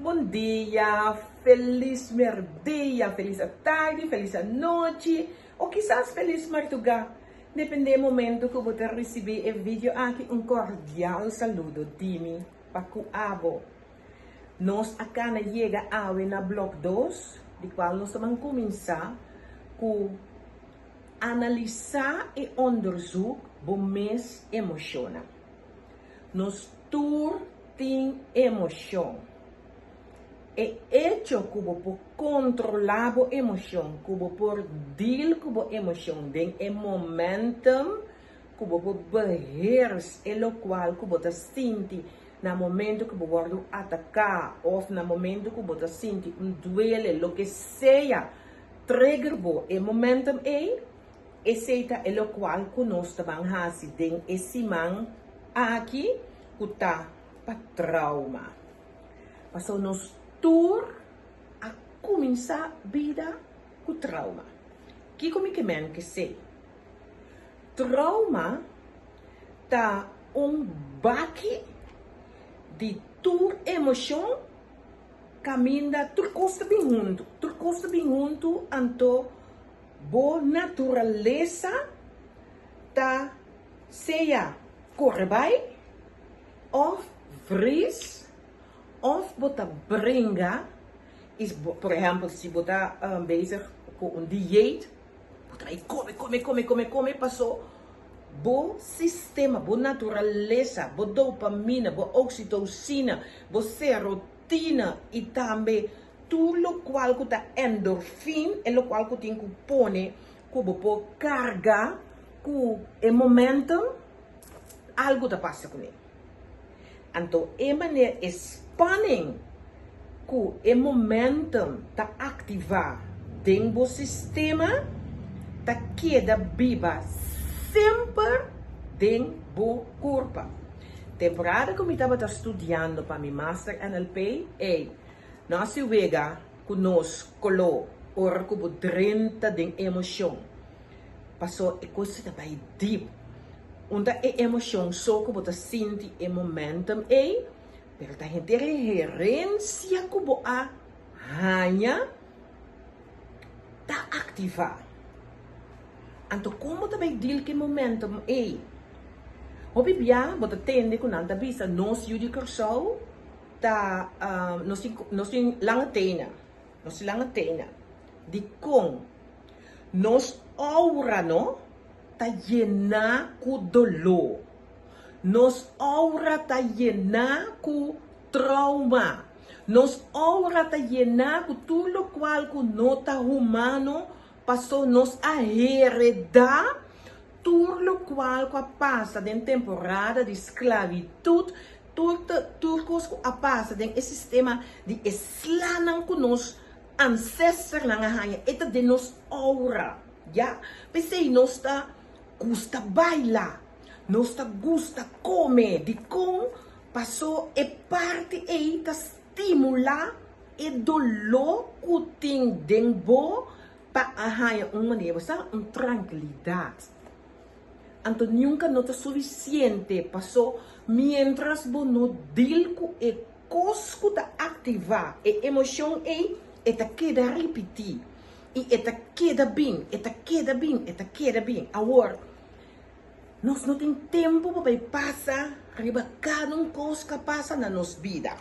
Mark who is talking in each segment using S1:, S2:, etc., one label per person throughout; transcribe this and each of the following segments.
S1: Bon dia, felis merdia, felis atardi, felis anochi o kisas felis marduga. Depende e momento ku bo ta risibí e video aki un kordial saludo di mi pa ku abo. Nos a kana yega awe na blok dos, di kual nos ta ban kuminsá ku analisá i onderzoek bo mes emoshonnan. Nos tur tin emoshon. E echo ku bo por kontrolá bo emoshon, ku bo por deal ku bo emoshon den e momentum, ku bo por beheers e lokual ku bo ta sinti na momento ku bo wòrdu ataká òf na momento ku bo ta sinti un duele, loke sea trigger bo e momentum ei, esei ta e lokual ku nos ta ban hasi den e siman aki ku ta pa trauma. Pasobra nos tur a kuminsá bida ku trauma. Kiko mi ke men kesei? Trauma ta un baki di tur emoshon kaminda tur kos ta bin huntu. Tur kos ta bin huntu anto bo naturalesa ta sea kore bai òf vris òf bo ta bringa. Por ehèmpel si bo ta bezig ku un dieet. Bo ta bai kome, kome, kome, kome, kome paso bo sistema, bo naturalesa, bo dopamina, bo oxitocina, bo serotina y tambe tur locual cu ta endorfin, e locual cu tin cu pone cu bo por carga cu e momentum, algo ta pasa cune. Anto e manera, e spanning ku e momentum ta aktivá den bo sistema ta keda biba semper den bo kurpa. Temporada ku mi tabata studiando pa mi master NLP, ey, no a si wega ku nos koló ora ku bo drenta den emoshon. Paso e kos ta bai dip. Un ta e emoshon so ku bo ta sinti e momentum ei, pero ta henter e herensia ku bo a haña ta aktivá. Anto kon bo ta bai deal ku e momentum ei? Hopi bia bo ta tende ku nan ta bisa nos yu di Kòrsou ta nos tin nos tin langa tena, nos tin langa tena. Dikon? Nos aura no ta yená ku doló. Nos aura ta yená ku trauma. Nos aura ta yená ku tur lokual ku no ta humano paso nos a heredá tur lokual ku a pasa den temporada di sklabitut, tur tur kos ku a pasa den e sistema di e slanan ku nos Ancesternan a haña, e ta den nos aura, ya. P'esei nos ta gusta baila, nos ta gusta come. Dikon? Paso e parti ei ta stimulá e doló ku tin den bo pa a haña un manera, bo sa, un trankilidat. Anto nunka no ta sufisiente, paso miéntras bo no deal ku e Kos ku ta aktivá e emoshon ei, e ta keda ripití i e ta keda bin, e ta keda bin, e ta keda bin. Awor, nos no tin tempu pa bai pasa riba kada un kos ku a pasa na nos bida.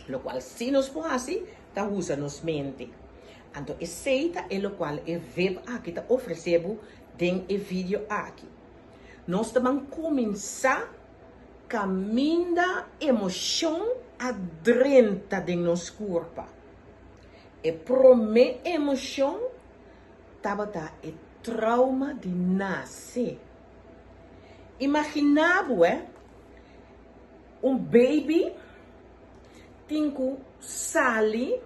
S1: Lokual sí nos por hasi ta usa nos mente. Anto esei ta e lokual e vip aki ta ofresé bo den e video aki. Nos ta ban kuminsá. Kaminda emoshon a drenta den nos kurpa. E promé emoshon tabata e trauma di nase. Imaginá bo eh, un baby tin ku sali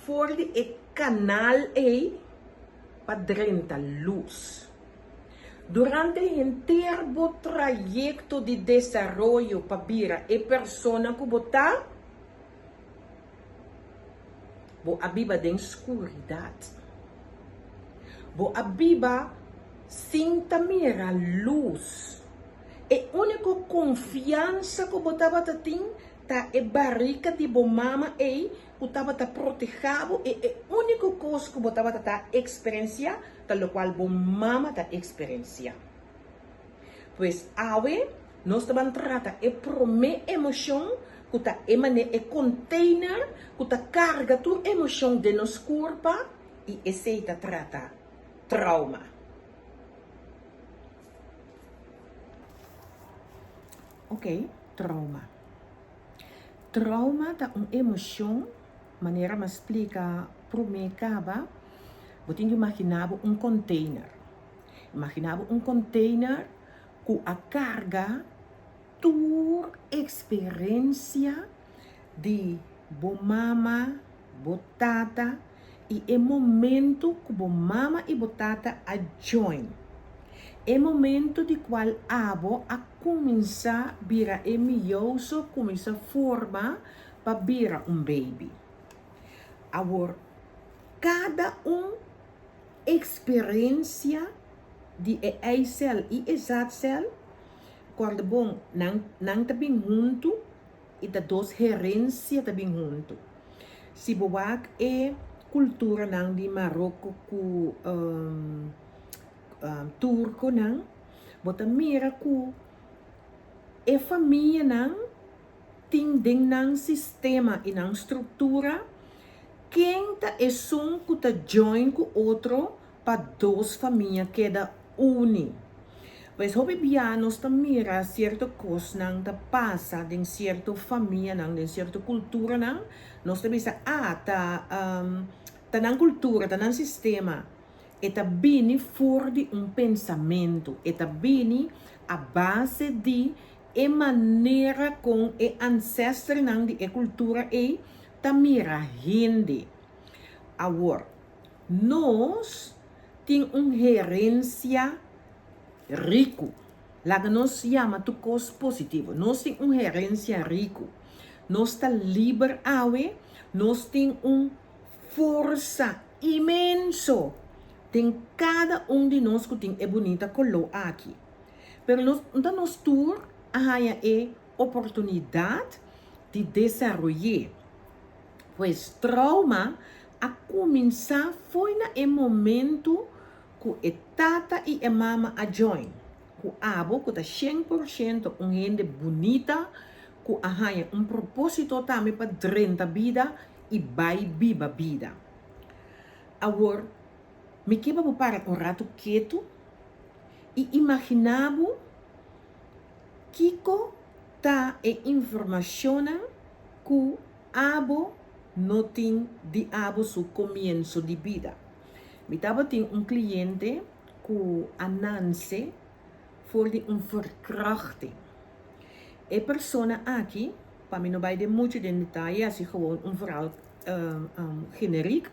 S1: for di e kanal ei pa drenta lus. Durante henter bo trayekto di desaroyo pa bira e persona ku bo ta, bo a biba den skuridat. Bo a biba sin ta mira lus. E úniko konfiansa ku bo tabata tin. Ta e barika di bo mama ei ku tabata protehá bo i e úniko kos ku bo tabata ta eksperensiá ta lokual bo mama ta eksperensiá. Pues awe nos ta ban trata e promé emoshon ku ta e manera e container ku ta karga tur emoshon den nos kurpa i esei ta trata trauma. Ok, trauma. Trauma ta un emoshon, manera mi a splika promé kaba, bo tin ku imaginá bo un container. Imaginá bo un container ku a karga tur eksperensia di bo mama, bo tata i e momento ku bo mama i bo tata a join. E momento di kual abo a kuminsá bira e mioso kuminsá forma pa bira un baby. Awor kada un Eksperensia di e eisèl i e zaadcel, kòrda bon, nan nan ta bin huntu i ta dos herensia ta bin huntu. Si bo wak e kulturanan di Maroko ku Turkonan, bo ta mira ku e famianan tin den nan sistema i nan struktura Ken ta esun ku ta join ku otro pa dos famia keda uni? Pues hopi bia nos ta mira sierto kosnan ta pasa den sierto famianan, den sierto kulturanan, nos ta bisa, ah, ta ta nan kultura, ta nan sistema. E ta bini for di un pensamentu, e ta bini a base di e manera kon e ansesternan di e kultura ei ta mira hende. Awor, nos tin un herensia riku. Laga nos yama tur kos positivo. Nos tin un herensia riku. Nos ta liber awe, nos tin un forsa inmenso den kada un di nos ku tin e bunita koló aki. Pero nos no ta nos tur a haña e oportunidat di desaroy'é. Pues trauma a kuminsá fo'i na e momentu ku e tata i e mama a join, ku abo ku ta 100% un hende bunita ku a haña un propósito tambe pa drenta bida i bai biba bida. Awor, mi ke pa bo para un ratu ketu i imaginá bo Kiko ta e informashonnan ku abo no tin di abo su komienso di bida? Mi tabatin un kliente ku a nanse for di un verkrachting. E persona aki, pa mi no bai den muchu den detaye, hasi gewoon un verhaal generik,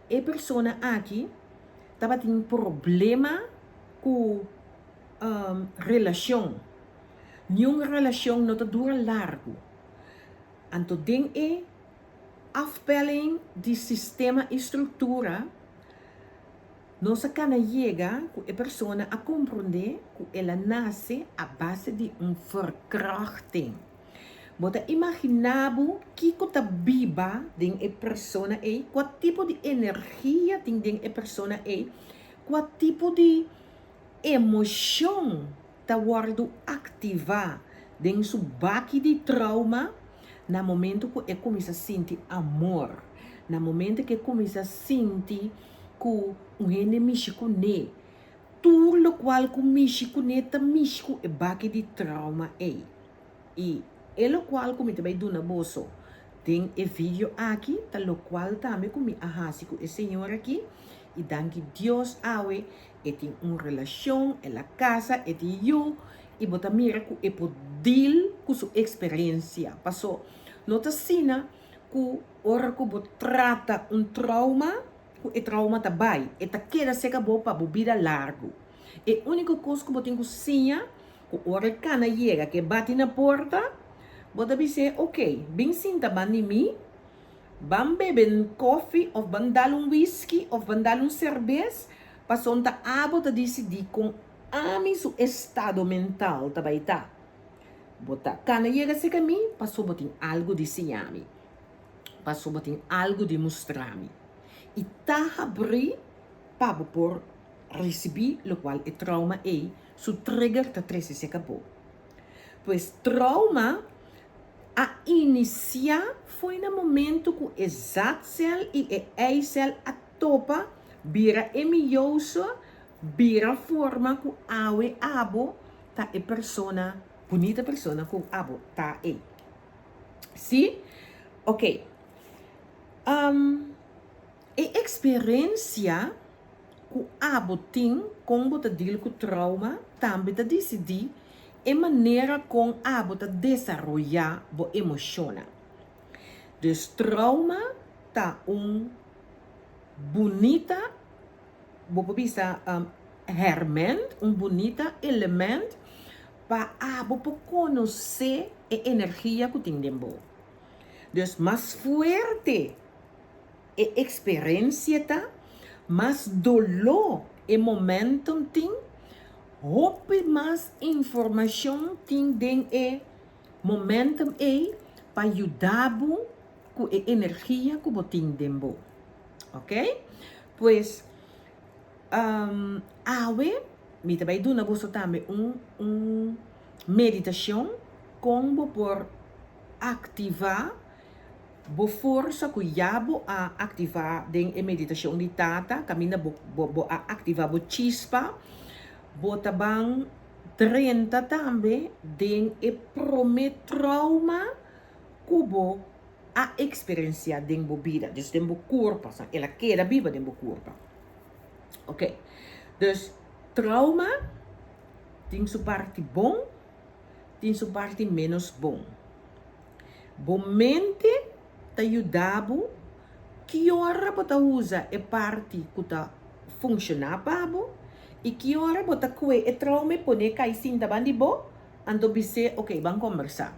S1: e persona aki tabatin problema ku relashon. Niun relashon no ta dura largu. Anto den e afpelling di sistema i struktura, nos a kana yega ku e persona a komprondé ku el a nase a base di un verkrachting. Bo ta imaginá bo kiko ta biba den e persona ei, kua tipo di energia tin den e persona ei, kua tipo di Emoshon ta wòrdu aktivá den su baki di trauma na momento ku e kuminsá sinti amor, na momento ku e kuminsá sinti ku un hende mishi kuné. Tur lokual ku mishi kuné ta mishi ku e baki di trauma ei. I e lokual ku mi ta bai duna boso den e video aki ta lokual tambe ku mi a hasi ku e señor aki i danki Dios awe e tin un relashon, el a kasa, e tin yu i bo ta mira ku e por deal ku su eksperensia. Paso no ta asina ku ora ku bo trata un trauma ku e trauma ta bai, e ta keda serka bo pa bo bida largu. E úniko kos ku bo tin ku siña Ku ora e kana yega ku e bati na porta, bo ta bis'é, Oké, bin sinta ban di mi, ban bebe un kofi òf ban dal un wiski òf ban dal un serbes, pasobra ta abo ta disidí kon ami su estado mental ta bai ta. Bo ta kana yega serka mi pasobra bo tin algu di siña mi, pasobra bo tin algu di mustra mi. I ta habrí pa bo por risibí lokual e trauma ei su trigger ta trese serka bo. Pues trauma a inisiá fo'i na momentu ku e zaadcel i e eicel a topa bira e meiose, bira forma ku awe abo ta e persona, bunita persona ku abo ta ei. Sí? Ok. E eksperensia ku abo tin kon bo ta deal ku trauma tambe ta disidí e manera kon abo ta desaroyá bo emoshonnan. Dus trauma ta un bunita, bo por bisa herment, un bunita element pa abo por konosé e energia ku tin den bo. Dus mas fuerte e eksperensia ta, mas doló e momentum tin, hopi mas informashon tin den e momentum ei pa yuda bo ku e energia ku bo tin den bo. Ok? Pues, awe mi ta bai duna boso tambe un un meditashon kon bo por aktivá Bo forsa ku ya bo a aktivá den e meditashon di Tata, kaminda bo bo a aktivá bo chispa, bo ta ban drenta tambe den e promé trauma ku bo a eksperensiá den bo bida, dus den bo kurpa, osea el a keda biba den bo kurpa. Oke, dus trauma tin su parti bon, tin su parti ménos bon. Bo mente ta yuda bo ki ora bo ta usa e parti ku ta funshoná pa bo i ki ora bo ta kue e trauma i pone kai sinta ban di bo, anto bis'é, ok, ban kombersá.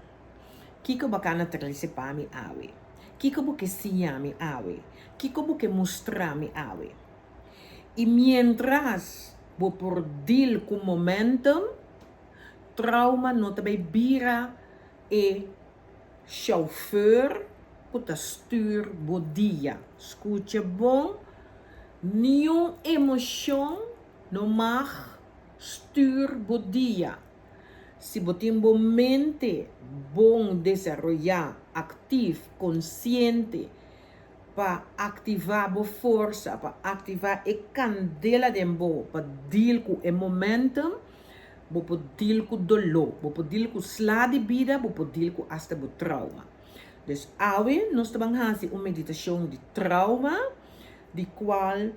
S1: Kiko bo a kana trese pa mi awe? Kiko bo ke siña mi awe? Kiko bo ke mustra mi awe? I miéntras bo por deal ku momentum, trauma no ta bai bira E chauffeur ku ta stuur bo dia. Skucha bon, niun emoshon no mag stuur bo dia. Si bo tin bo mente bon desaroyá, aktif, konsiente pa aktivá bo forsa, pa aktivá e kandela den bo pa deal ku e momentum, Bo por deal ku doló, bo por deal ku sla di bida, bo por deal ku asta bo trauma. Dus awe nos ta ban hasi un meditashon di trauma, di kual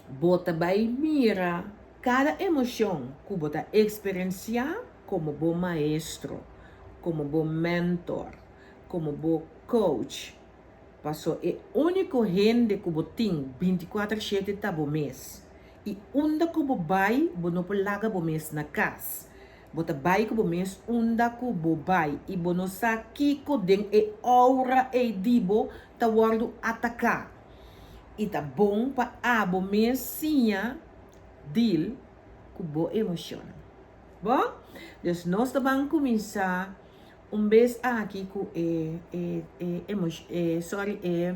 S1: bo ta bai mira kada emoshon ku bo ta eksperensiá komo bo maestro, komo bo mentor, komo bo coach. Paso e úniko hende ku bo tin bintikuater shete ta bo mes. I unda ku bo bai, bo no por laga bo mes na kas. Bo ta bai ku bo mes unda ku bo bai i bo no sa kiko den e oura ei di bo ta wòrdu ataká. I ta bon pa abo mes siña deal ku bo emoshonnan. Bon? Dus nos ta ban kuminsá Un bes aki ku e e e emosh e sorry e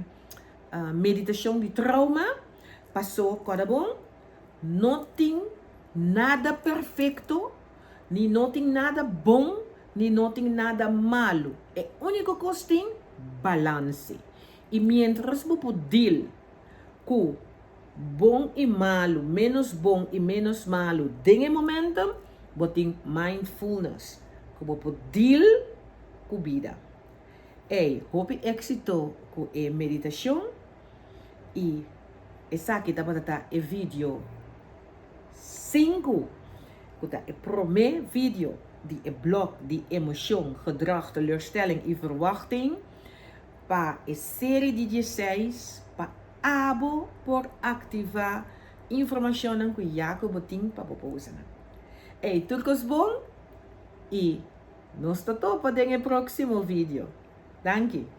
S1: meditashon di trauma pasó kòrda bon no tin nada perfekto ni no tin nada bon ni no tin nada malu e úniko kos tin balanse i miéntras bo por deal ku bon i malu, ménos bon i ménos malu den e momentum, bo tin mindfulness ku bo por deal ku bida. Ey, hopi éxito ku e meditashon i esaki tabata ta e video sinku ku ta e promé video di e blog di emoshon, gedrag, teleurstelling i verwachting. Pa e seri di dieseis pa abo por aktivá informashonnan ku ya ku bo tin pa bo por usa nan. Ey, tur kos bon i nos ta topa den e próksimo video. Danki!